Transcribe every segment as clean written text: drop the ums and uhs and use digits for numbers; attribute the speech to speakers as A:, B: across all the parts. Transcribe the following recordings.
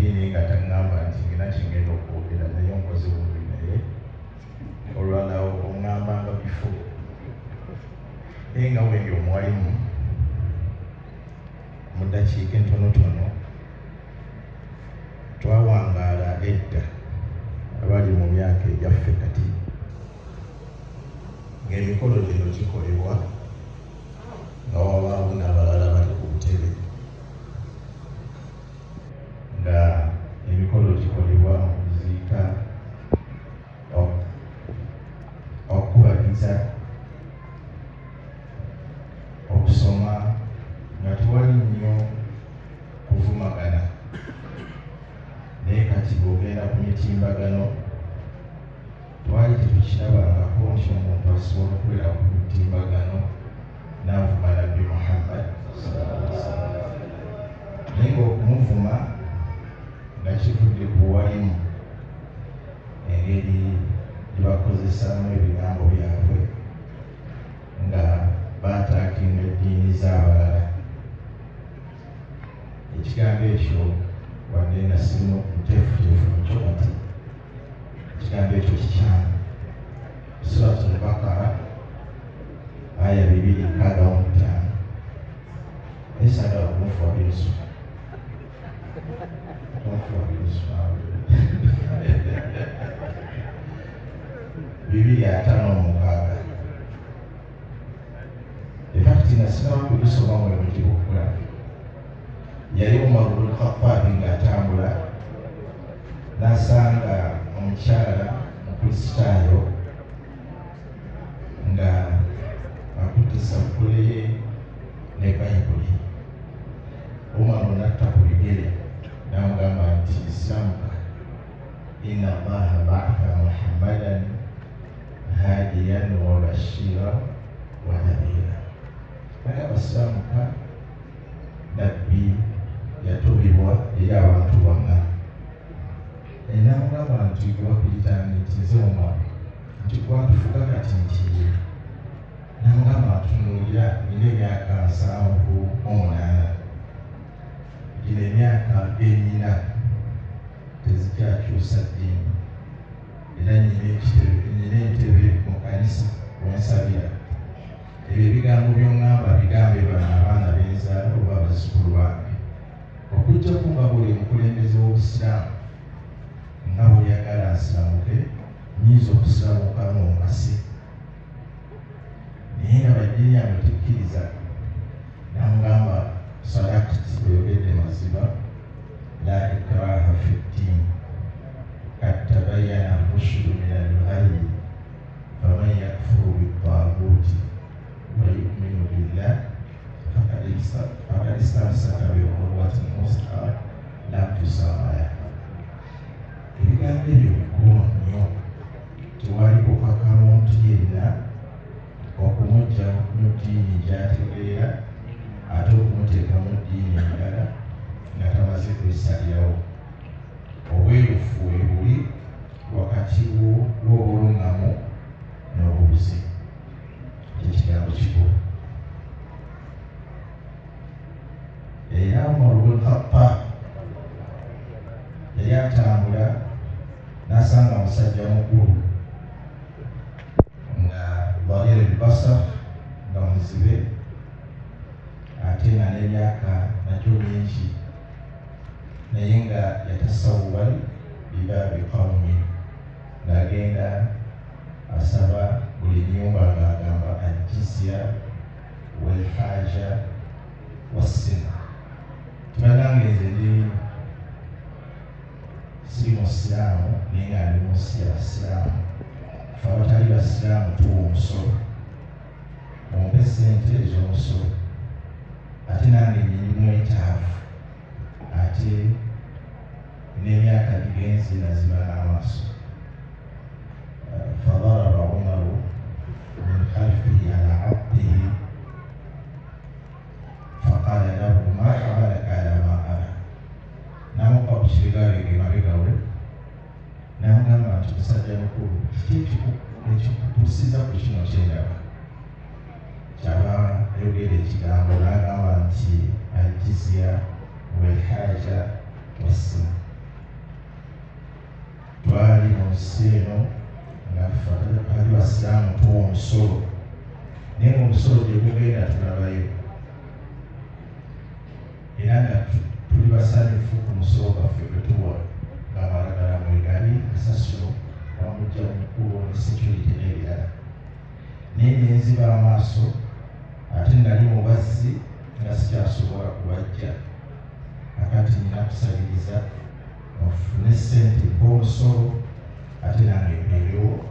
A: Naye nga taŋŋamba nti ngina kyengenda okwogera, naye onkoze bubi, naye olwalawo oŋŋambanga bifo. Naye nga wendi omuwalimu mu ddakiika entonotono, twawangaala edda abali mu myaka egyaffe kati ng'emikolo gino gikolebwa nga wabaawo n'abalala bali ku butebe, nga emikolo gikolebwa okuziika, okukubagiza, okusoma, nga tewali nnyo kuvumagana. Naye kati bw'ogenda ku mitimbagano, twali tetukirabangako nti omuntu asobola okubeera ku mitimbagano n'avuma Nabbi Muhammad, naye ng'okumuvuma nga kivudde ku walimu engeri gye bakozesaamu ebigambo byabwe nga baataakinga eddiini z'abalala. Ekigambo ekyo wadde nga sirimu muteefuteefu mukyo, kati ekigambo ekyo kikyamu. Suratul Bakara aya 265, naye saagala kumufuwa birisu, tomufuwa birisu, 256. Infact nga sinaba kugisoma mwe mugibukula. Yali Umar bun Khattabi ng'atambula n'asanga omukyala Mukristaayo nga akutte sappule ye ne Bayibuli. Umaru n'atta ku bigere n'amugamba nti, "Siramuka, inna Allaha ba'atha Muhammadan hadiyan wa bashira wa nadhira." Nagamba, "Siramuka, Nabbi yatumibwa eri abantu bonna." N'amugamba nti, "Gwe bakuyitani?" Nti, "Nze Umaru." Nti, "Gwatufuga kati?" Nti, "Ye." N'amugamba, "Tunuulira, nina emyaka 78, gino emyaka gyenyina tezikyakyusa ddiini, era nyina entebe mu kanisa wensabira. Ebyo ebigambo by'oŋŋamba bigambe bano abaana b'enzaala oba abazzukulu bange. Okuggyako nga bw'oli omukulembeze w'Obusiraamu nga bw'oyagala nsiramuke, nnyinza okusiramuka ng'onkase, naye nga baddiini yammwe tekkiriza." N'amugamba, "Sadakti, oyogedde mazima, la ikraha fi ddiini, kad tabayyana rushdu min al-ghayyi, faman yakfuru bittaaguuti wa yuminu billah faqad istamsaka bil urwati l-wuthqa la nfisama laha." Ebigambo ebyo bikulu nnyo. Tewali kukaka muntu yenna okumuggya mu ddiini gy'ategeera ate okumuteeka mu ddiini endala nga tamaze kwesalirawo. Obwerufu we buli wakati w'obuluŋŋamu n'obubuze. Kyekigambo kikulu. Era Umar bun Khattab yali atambula n'asanga musajja mukulu nga dharir albasar, nga muzibe ate nga n'emyaka nagyo mingi, naye nga yatasawwal bibaabi qawmi, ng'agenda asaba buli nyumba ng'agamba aljizya walhaja wassina. Tibanange, nze ndi siri musiraamu, naye nga ndi mu nsi y'Abasiraamu. Fe abatali basiraamu tuwa omusolo, mumpe sente ez'omusolo, ate nange nyini mwetaavu, ate n'emyaka gigenze naziba n'amaaso. Fadaraba Umaru min khalfihi ala abdihi faqala lahu, ma hamalaka ala ma ara. Namukuba ku kibegabega emabega we n'amugamba nti, "Musajja mukulu, kiki ekikutuusiza ku kino kyendaba?" Kyaba ayogera ekigambo n'agamba nti, "Aljizya walhaja wassina." Twali mu nsi eno nga ffe abatali basiraamu tuwa omusolo, naye ng'omusolo gye gugenda tulabayo, era nga tuli basanyufu ku musolo gwaffe gwe tuwa, ng'amalagala mwegali, kasasiro bamujja mu kkubo ne security n'ebirala. Naye ne nziba amaaso, ate nali mubazzi nga sikyasobola kubajja. Akati nina kusabiriza nfune ssente ng'omusolo, ate nange mbeerewo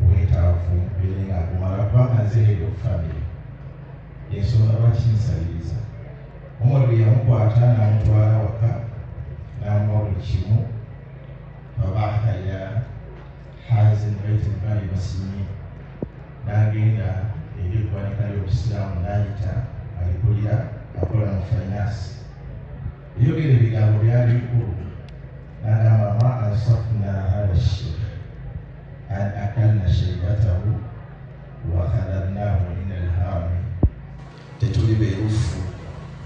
A: obwetaavu mbeere nga gumala, kubanga nze head of family. Ensonga lwaki nsabiriza. Omar yamukwata n'amutwala waka n'amuwa buli kimu. Fabaatha ila hazin baitil mali muslimin, n'agenda eri eggwanika ly'obusiraamu n'ayita alikulira akola mu finance. Eyogera ebigambo byali bikulu, n'agamba ma ansafna hatha sheikh an akalna shaybatahu wa khalalnahu min alharami. Tetuli beerufu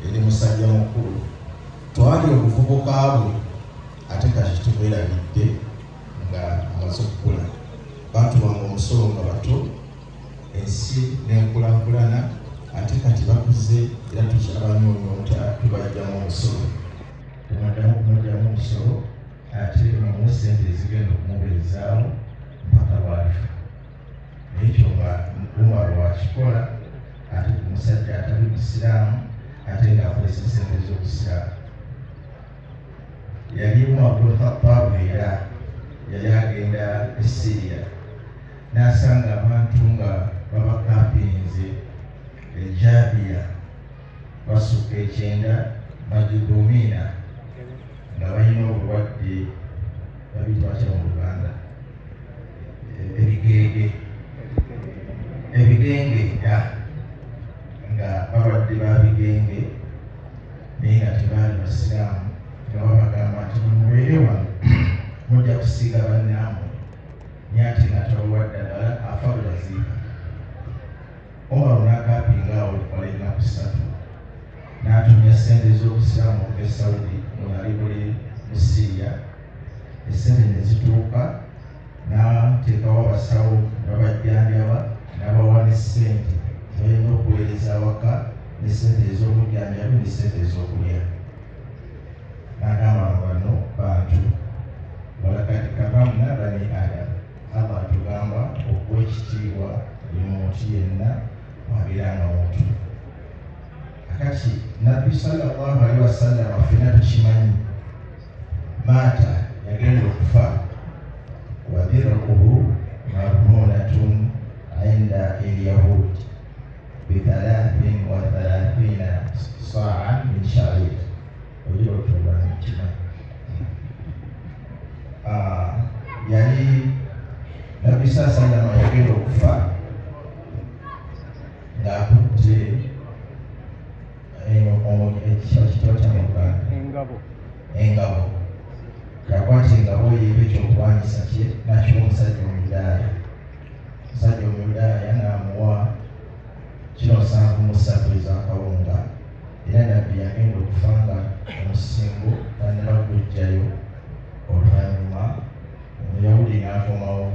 A: eri musajja mukulu, twali obuvubuka bwe, ate kati tumwerabidde nga amaze okukula. Baatuwanga omusolo nga bato, ensi n'enkulaakulana, ate kati bakuze era tukyabanyuunyunta, tubajjamu omusolo. Temwaddamu kumugyamu omusolo, ate mumuwe ssente ezigenda okumubeezaawo mpaka lw'alifa. Naye ekyo nga Umar wakikola, ate ku musajja atali musiraamu, ate ng'akozesa ssente z'obusiraamu. Yali Umar bin Khattab, era yali agenda e Syria n'asanga abantu nga babakampinze ejabiya basukka ekyenda majidumina, nga balina obulwadde babiyita batya mu Luganda, ebigenge, ebigenge, nga balwadde ba bigenge, naye nga tebaali basiraamu, nga babagamba nti mubeere wano mujja kusiiga bannammwe, naye ate nga tabawa ddagala, afa bwe baziika. Omar n'akampinga awo okumala ennaku 3, n'atumya ssente z'obusiraamu okuva e Saudi, ng'ali buli mu Syria. Essente ne zituuka, n'ateekawo abasawo ne babajjanjaba, n'abawa ne ssente zebalina okuweereza awaka, ne ssente ez'obujjanjabi ne ssente ez'okulya. N'agamba bano bantu, walakad karamna bani Adam. Allah atugamba okuwa ekitiibwa buli muntu yenna bw'abeera nga muntu. Akati Nabbi sallallahu alaihi wasallam ffenna tukimanyi, maata yagenda okufa wa dir'uhu marhunatun inda al-yahud bi 33 sa'an min sha'ir. Ogira otulwanyi kimanyi. Yali Nabbi sallallahu alaihi wasallam yagenda okufa ng'akutte ekitabo kya mu Luganda engabo. Yakwata engabo ye eba ekyokulwanyisa kye, n'akiwa omusajja Omuyudaaya. Omusajja Omuyudaaya n'amuwa kilo 73 ez'akawunga, era Nabbi yagenda okufa nga omusingo tannaba kugujjayo. Oluvannyuma Omuyawudi n'akomawo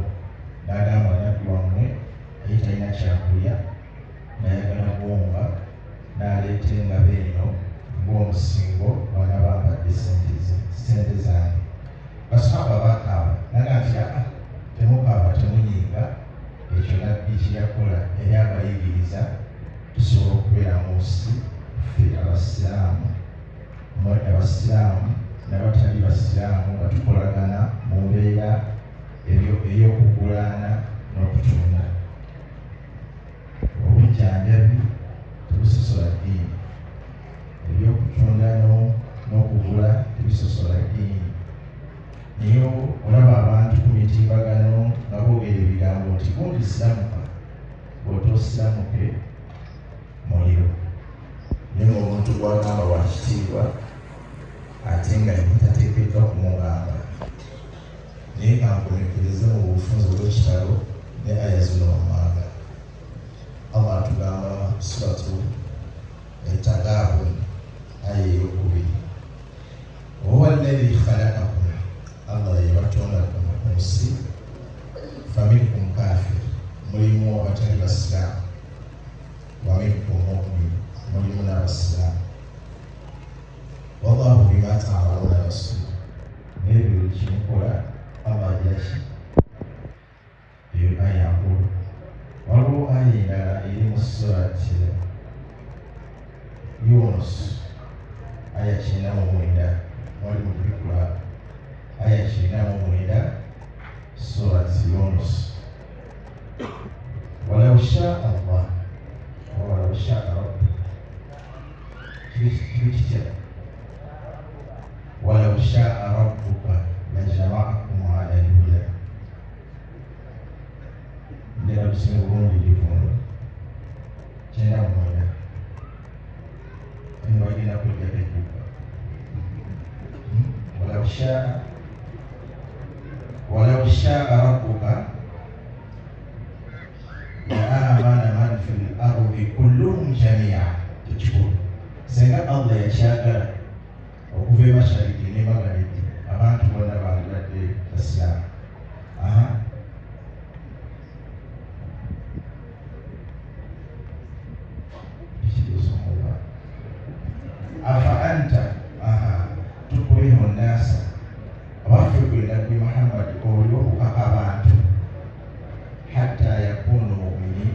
A: n'agamba Nabbi wammwe yali talina kyakulya, n'ayagala buwunga, n'aleeta engabo eno ng'omusingo bw'anaaba ampadde ssente zange. Basahaba bakaaba, n'agamba nti aa temukaaba, temunyiiga, ekyo Nabbi kye yakola yali abayigiriza tusobola okubeera mu nsi ffe abasiraamu, mmwe abasiraamu n'abatali basiraamu, nga tukolagana mu mbeera ey'okugulaana n'okutunda. Obujjanjabi tebusosola ddiini, ebyokutunda n'okugula tebisosola ddiini. Naye olaba abantu ku mitimbagano nga boogera ebigambo nti gundi siramuka, bw'otoosiramuke muliro. Naye ng'omuntu gw'agamba wa kitiibwa, ate nga tateekeddwa kumugamba. Naye kankomekereze mu bufunze obw'ekitalo ne aya zino wammanga. Allah atugamba suratu Tagaabun aya ey'okubiri, huwa alladhi khalaqakum, Allah yabatonda Abasiraamu, wa minkum mu'min, mulimu n'Abasiraamu. Wallahu bima ta'maluna basir, naye buli kimukola Allah ajja ki. Eyo aya nkulu. Waliwo aya endala eri mu Surat Yunus aya 99, mwali mugibikula, aya 99 Surat Yunus. Walau shaa Allah, walau shaa rabbi, kiri kitya? Walau shaa rabbuka lajamaakum ala lhuda. Njagala tusome bulungi givundu 99, eno bagenda kujjako ejjuba. Walau shaa, walau shaa rabbuka la amana man fil ardi kulluhum jamia. Tekikulu, senga Allah yakyagala, okuva emashariki ne magharibi abantu bonna bandibadde basiraamu. Aha, ekirisomoba afa anta, aha, tukrihu nnasa, abaffe gwe Nabbi Muhammad oli okukaka abantu, hatta yakunu muminin,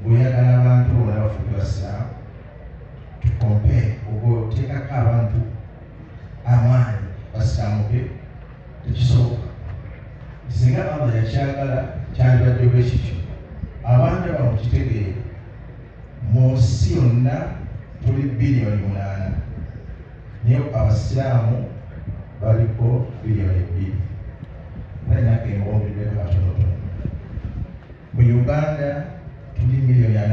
A: bweyagala abantu bonna bafuuke basiraamu. Tukompe ogwoteekako abantu amaanyi basiraamuke, tekisoboka. Singa Allah yakyagala kyandibadde bwe kityo. Abantu aba mukitegeere, mu nsi yonna tuli 8 biliyoni, naye abasiraamu baliko 2 biliyoni. Balinako embombeddeko katonotono. Mu Uganda tuli 48 miliyoni,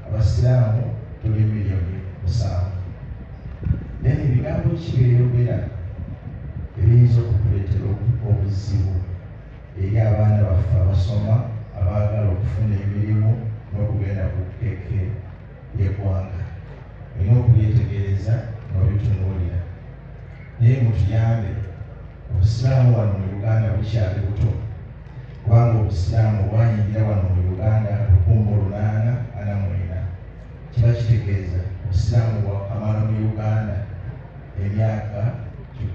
A: abasiraamu tuli 7 miliyoni. Then ebigambo ki byeyogera ebiyinza okukuleetera obuzibu eri abaana baffe abasoma, abaagala okufuna emirimu n'okugenda ku keeke y'eggwanga? Olina okubyetegereza n'obitunuulira. Naye mutuyambe, obusiraamu wano mu Uganda bukyali buto, kubanga obusiraamu bwayingira wano mu Uganda 1844. Kiba kitegeeza obusiraamu bwakamala mu Uganda emyaka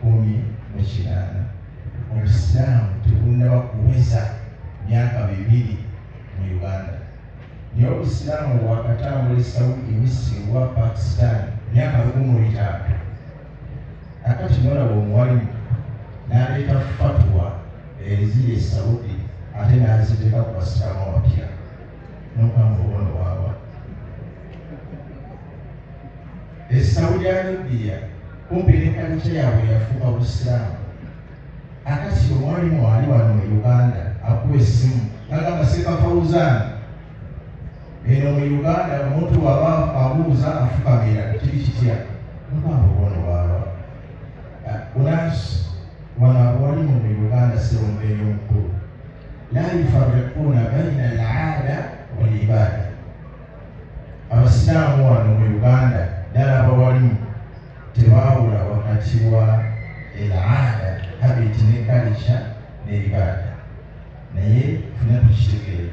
A: 108. Obusiraamu tebunnaba kuweza myaka 2 mu Uganda, naye obusiraamu bwakatambula e Saudi, Misiri wa Pakistan myaka 1500. Akati nolaba omuwalimu n'aleeta fatuwa eziri e Saudi, ate n'aziteeka ku basiraamu abapya, nokamba obono waawa. E Saudi Arabia kumpi ne culture yaabwe yafuuka busiraamu. Akati omwalimu ali wano mu Uganda akuwa essimu nagamba, "Sheikh Fauzan, eno mu Uganda omuntu waba abuuza afukamira, kiri kitya?" Nogamba obono waawa. Unasi wano abawalimu mu Uganda, sirombeeri omukulu, la yufarriquuna baina al-aada wal-ibada. Abasiraamu wano mu Uganda ddala abawalimu tebaawula wakati wa al-aada, habit ne culture ne ibada. Naye funa tukitegeere,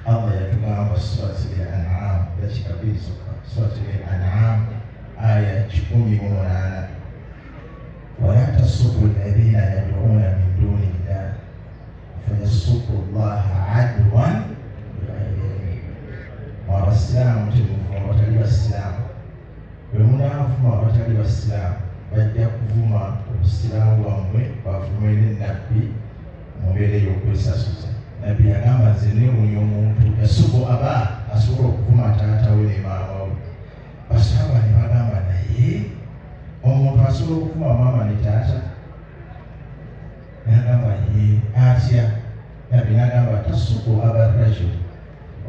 A: Allah yatugamba Surati al-An'am, dakika 2 zokka, Surati al-An'am aya 108, wala tasubu alladhina yad'una min duni llah fayasubu llaha adwan bighairi ilm. Abasiraamu temuvuma abatali basiraamu. Bwe munaavuma abatali basiraamu, bajja kuvuma obusiraamu bwammwe, bavume ne Nabbi mu mbeera ey'okwesasuza. Nabbi yagamba, "Nze neewuunya omuntu yasubu aba asobola okuvuma taata we ne maama we." Basahaba ne bagamba, "Naye omuntu asobola okuvuma maama ne taata?" Nagamba, "Ye atya?" Nabbi nagamba, "Tasubu aba rajul,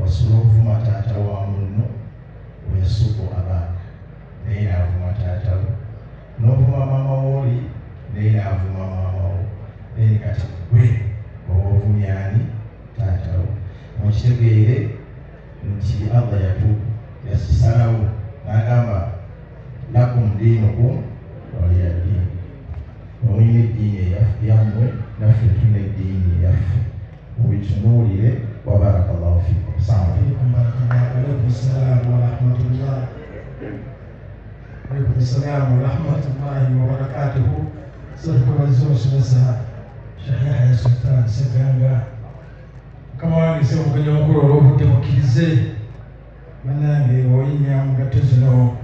A: osobola okuvuma taata wa munno, weyasubu abaaka, naye naavuma taata we, n'ovuma maama wooli, naye naavuma maama wo. Then kati gwe oba ovumyani taata wo?" Mukitegeere nti Allah yatu yakisalawo n'agamba, "Lakum diinukum waliya diini." Omulina eddiini yammwe, naffe tulina eddiini eyaffe. Mubitunuulire. Wabaraka llahu. Fikum. Assalamu alaikum.
B: Fikum barakallah. Alaikum salam wa rahmatullah. Alaikum salam wa rahmatullahi wa barakatuhu. So tukwebaza omusomesa Sheikh Yahya Sultan Ssegganga. Mukama wange si omugenyi omukulu, olw'obudde, mukkirize bannange oyinnya mu gatto zino.